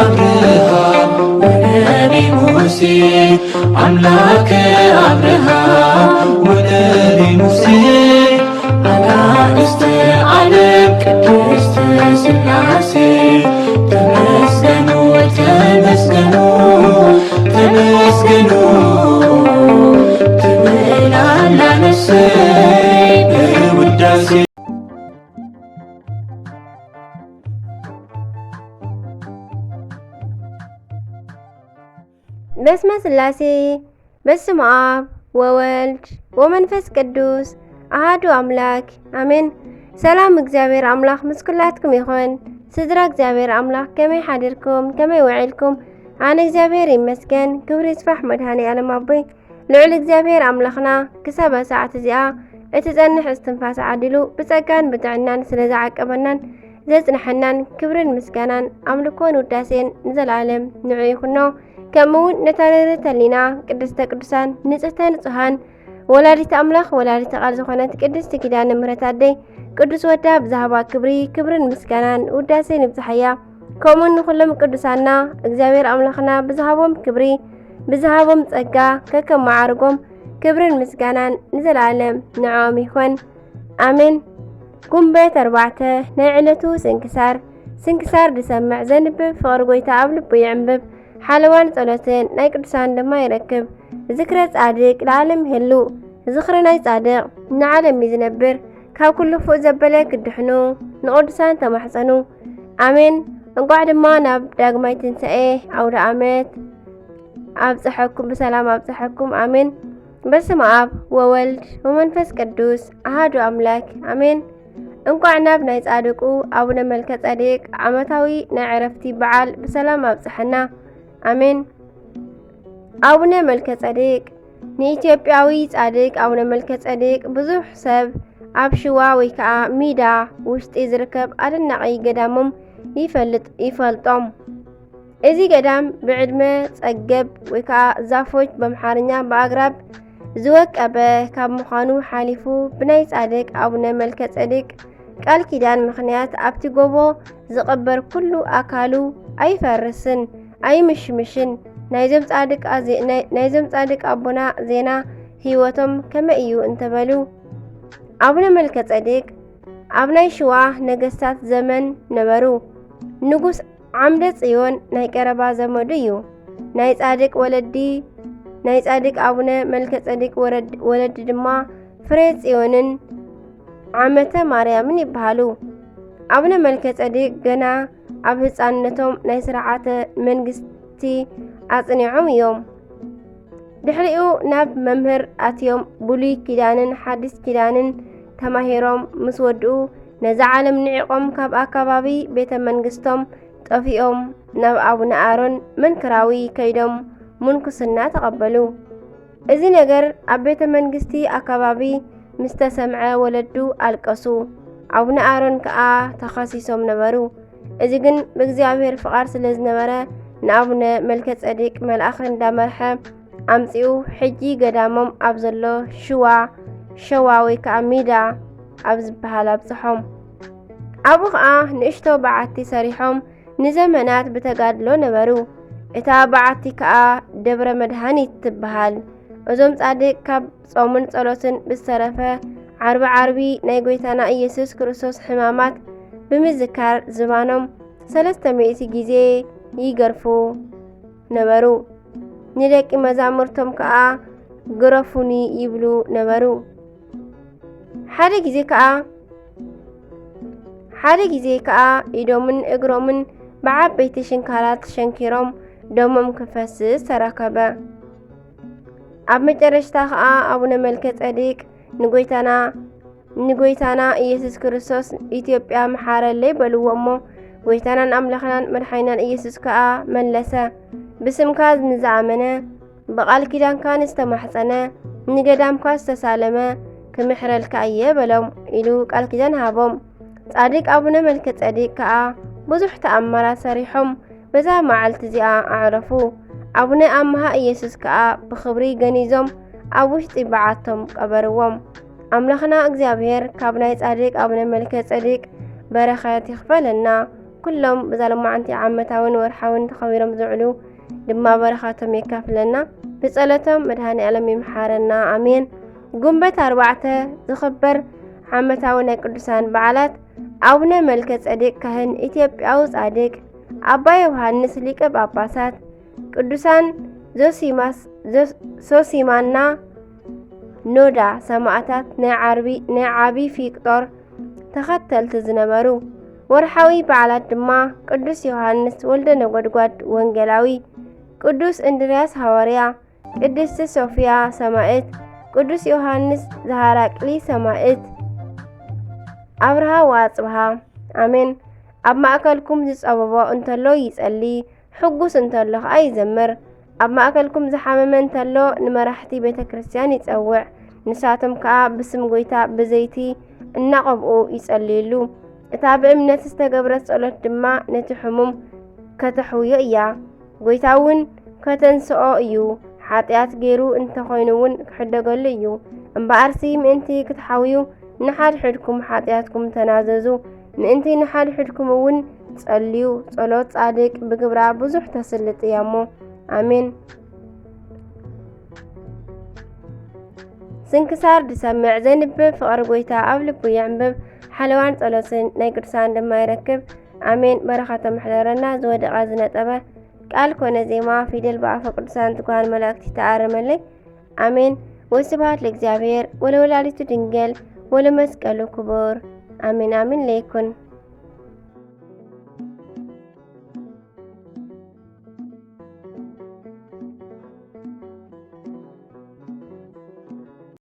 አብርሃም ወነቢ ሙሴ፣ አምላከ አብርሃም ወነቢ ሙሴ፣ አጋእዝተ ዓለም ቅድስት ሥላሴ፣ ተመስገኑ፣ ተመስገኑ፣ ተመስገኑ ትብል ኣላ ነፍሰይ በውዳሴ። በስመ ሥላሴ፣ በስመ አብ ወወልድ ወመንፈስ ቅዱስ አሃዱ አምላክ አሜን። ሰላም እግዚኣብሔር ኣምላኽ ምስ ኩላትኩም ይኹን። ስድራ እግዚኣብሔር ኣምላኽ ከመይ ሓዲርኩም? ከመይ ውዒልኩም? ኣነ እግዚኣብሔር ይመስገን። ክብሪ ይስፋሕ መድኃኔ ዓለም ኣቦይ። ልዑል እግዚኣብሔር ኣምላኽና ክሳብ ሰዓት እዚኣ እትጸንሕ እስትንፋስ ዓዲሉ ብጸጋን ብጥዕናን ስለ ዝዓቀበናን ዘጽንሐናን ክብርን ምስጋናን ኣምልኮን ውዳሴን ንዘለዓለም ንዑ ይኹኖ። ከምኡ እውን ነታ ርህርህተ ህሊና ቅድስተ ቅዱሳን ንጽህተ ንጹሃን ወላዲት ኣምላኽ ወላዲት ቃል ዝኾነት ቅድስቲ ኪዳነ ምሕረት ኣደይ ቅዱስ ወዳ ብዝሃባ ክብሪ ክብርን ምስጋናን ውዳሴን ይብዝሓያ። ከምኡ ንኹሎም ቅዱሳና እግዚኣብሔር ኣምላኽና ብዝሃቦም ክብሪ ብዝሃቦም ጸጋ ከከም መዓርጎም ክብርን ምስጋናን ንዘለዓለም ንዕኦም ይኹን። ኣሜን። ጉንበት ኣርባዕተ ናይ ዕለቱ ስንክሳር። ስንክሳር ዝሰምዕ ዘንብብ ፍቕሪ ጐይታ ኣብ ልቡ ይዕንብብ። ሓለዋን ጸሎትን ናይ ቅዱሳን ድማ ይረክብ። ዝክረ ጻድቅ ለዓለም ይህሉ። ዝኽሪ ናይ ጻድቅ ንዓለም እዩ ዝነብር። ካብ ኩሉ ክፉእ ዘበለ ክድሕኑ ንቅዱሳን ተማሕጸኑ። ኣሜን። እንቋዕ ድማ ናብ ዳግማይ ትንሳኤ ኣውደ ዓመት ኣብጽሐኩም፣ ብሰላም ኣብጽሐኩም። ኣሜን። በስመ ኣብ ወወልድ ወመንፈስ ቅዱስ ኣሃዱ ኣምላክ ኣሜን። እንቋዕ ናብ ናይ ጻድቁ ኣቡነ መልከ ጸዴቅ ዓመታዊ ናይ ዕረፍቲ በዓል ብሰላም ኣብጽሐና። ኣሜን። ኣቡነ መልከ ጸዴቅ ንኢትዮጵያዊ ጻድቅ ኣቡነ መልከ ጸዴቅ ብዙሕ ሰብ ኣብ ሽዋ ወይ ከኣ ሚዳ ውሽጢ ዝርከብ ኣደናቒ ገዳሞም ይፈልጥ፣ ይፈልጦም። እዚ ገዳም ብዕድመ ጸገብ ወይ ከኣ ዛፎች በምሓርኛ ብኣግራብ ዝወቀበ ካብ ምዃኑ ሓሊፉ ብናይ ጻድቅ ኣቡነ መልከ ጸዴቅ ቃል ኪዳን ምኽንያት ኣብቲ ጎቦ ዝቕበር ኩሉ ኣካሉ ኣይፈርስን፣ ኣይምሽምሽን። ናይዞም ጻድቅ ኣዜ-፣ ናይ-፣ ናይዞም ጻድቅ ኣቦና ዜና ህይወቶም ከመይ እዩ እንተበሉ፣ ኣቡነ መልከ ጸዴቅ ኣብ ናይ ሽዋ ነገስታት ዘመን ነበሩ። ንጉስ ዓምደ ጽዮን ናይ ቀረባ ዘመዱ እዩ። ናይ ጻድቅ ወለዲ፣ ናይ ጻድቅ ኣቡነ መልከ ጸዴቅ ወረድ-፣ ወለዲ ድማ ፍሬ ጽዮንን ዓመተ ማርያምን ይበሃሉ። ኣቡነ መልከ ጸዴቅ ገና ኣብ ህጻንነቶም ናይ ስርዓተ መንግስቲ ኣጽኒዖም እዮም። ድሕሪኡ ናብ መምህር ኣትዮም ብሉይ ኪዳንን ሓዲስ ኪዳንን ተማሂሮም ምስ ወድኡ፣ ነዛ ዓለም ንዒቖም ካብ ኣካባቢ ቤተ መንግስቶም ጠፊኦም ናብ ኣቡነ ኣሮን መንክራዊ ከይዶም ምንኩስና ተቐበሉ። እዚ ነገር ኣብ ቤተ መንግስቲ ኣካባቢ ምስ ተሰምዐ ወለዱ ኣለቀሱ። ኣቡነ ኣሮን ከኣ ተኸሲሶም ነበሩ። እዚ ግን ብእግዚኣብሔር ፍቓድ ስለ ዝነበረ ንኣቡነ መልከ ጸዴቅ መልኣኽ እንዳመርሐ ኣምጺኡ ሕጂ ገዳሞም ኣብ ዘሎ ሽዋ፣ ሸዋ ወይ ከኣ ሚዳ ኣብ ዝበሃል ኣብጽሖም። ኣብኡ ኸኣ ንእሽቶ በዓቲ ሰሪሖም ንዘመናት ብተጋድሎ ነበሩ። እታ በዓቲ ከኣ ደብረ መድሃኒት ትበሃል። እዞም ጻድቅ ካብ ጾምን ጸሎትን ብዝተረፈ ዓርቢ ዓርቢ ናይ ጐይታና ኢየሱስ ክርስቶስ ሕማማት ብምዝካር ዝባኖም ሰለስተ ሚእቲ ግዜ ይገርፉ ነበሩ። ንደቂ መዛሙርቶም ከኣ ግረፉኒ ይብሉ ነበሩ። ሓደ ግዜ ከኣ፣ ሓደ ግዜ ከኣ ኢዶምን እግሮምን ብዓበይቲ ሽንካላት ሸንኪሮም ደሞም ክፈስስ ተረከበ። ኣብ መጨረሽታ ከኣ ኣቡነ መልከ ጸዲቅ ንጎይታና፣ ንጎይታና ኢየሱስ ክርስቶስ ኢትዮጵያ ምሓረለይ በልዎ እሞ፣ ጎይታናን ኣምላኽናን መድሓኒናን ኢየሱስ ከኣ መለሰ፣ ብስምካ ንዝኣመነ፣ ብቓል ኪዳንካ ንዝተማሕጸነ፣ ንገዳምካ ዝተሳለመ ክምሕረልካ እየ በሎም ኢሉ ቃል ኪዳን ሃቦም። ጻድቅ ኣቡነ መልከ ጸዲቅ ከኣ ብዙሕ ተኣምራት ሰሪሖም በዛ መዓልቲ እዚኣ ኣዕረፉ። ኣቡነ ኣምሃ ኢየሱስ ከኣ ብኽብሪ ገኒዞም ኣብ ውሽጢ በዓቶም ቀበርዎም። ኣምላኽና እግዚኣብሔር ካብ ናይ ጻድቅ ኣቡነ መልከ ጸዲቅ በረኸት ይኽፈለና። ኩሎም ብዛ ሎማዓንቲ ዓመታውን ወርሓውን ተኸቢሮም ዝውዕሉ ድማ በረኻቶም የካፍለና። ብጸሎቶም መድኃኔ ዓለም ይምሓረና። ኣሜን። ጉንበት ኣርባዕተ ዝኽበር ዓመታዊ ናይ ቅዱሳን በዓላት፣ ኣቡነ መልከ ጸዴቅ ካህን ኢትዮጵያዊ ጻድቅ፣ ኣባ ዮሃንስ ሊቀ ጳጳሳት፣ ቅዱሳን ዞሲማስ፣ ዞስ-፣ ሶሲማና ኖዳ ሰማዕታት ናይ ዓርቢ-፣ ናይ ዓቢ ፊቅጦር ተኸተልቲ ዝነበሩ። ወርሓዊ በዓላት ድማ ቅዱስ ዮሃንስ ወልደ ነጎድጓድ ወንጌላዊ፣ ቅዱስ እንድርያስ ሃዋርያ፣ ቅድስቲ ሶፍያ ሰማዕት፣ ቅዱስ ዮሃንስ ዘሃራቅሊ ሰማዕት፣ ኣብርሃ ወኣጽብሃ። ኣሜን። ኣብ ማእከልኩም ዝጸበቦ እንተሎ ይጸሊ፣ ሕጉስ እንተሎ ኸኣ ይዘምር። ኣብ ማእከልኩም ዝሓመመ እንተሎ ንመራሕቲ ቤተ ክርስቲያን ይጸውዕ። ንሳቶም ከኣ ብስም ጐይታ ብዘይቲ እናቐብኡ ይጸልዩሉ። እታ ብእምነት ዝተገብረት ጸሎት ድማ ነቲ ሕሙም ከተሕውዮ እያ። ጐይታ እውን ከተንስኦ እዩ። ሓጢኣት ገይሩ እንተኾይኑ እውን ክሕደገሉ እዩ። እምበኣርሲ ምእንቲ ክትሓውዩ ንሓድሕድኩም ሓጢኣትኩም ተናዘዙ። ምእንቲ ንሓድሕድኩም እውን ጸልዩ። ጸሎት ጻድቅ ብግብራ ብዙሕ ተስልጥ እያ እሞ። ኣሜን። ስንክሳር ዝሰምዕ ዘንብብ ፍቕሪ ጐይታ ኣብ ልቡ የዕንብብ። ሓለዋን ጸሎትን ናይ ቅዱሳን ድማ ይረክብ። ኣሜን። በረኸቶም ይሕደረና። ዝወደቐ ዝነጠበ ቃል ኮነ ዜማ ፊደል ብኣፈ ቅዱሳን ትጉሃን መላእክቲ ተኣረመለይ። ኣሜን። ወስብሐት ለእግዚኣብሔር ወለወላዲቱ ድንግል ወለመስቀሉ ክቡር። ኣሜን ኣሜን ለይኩን።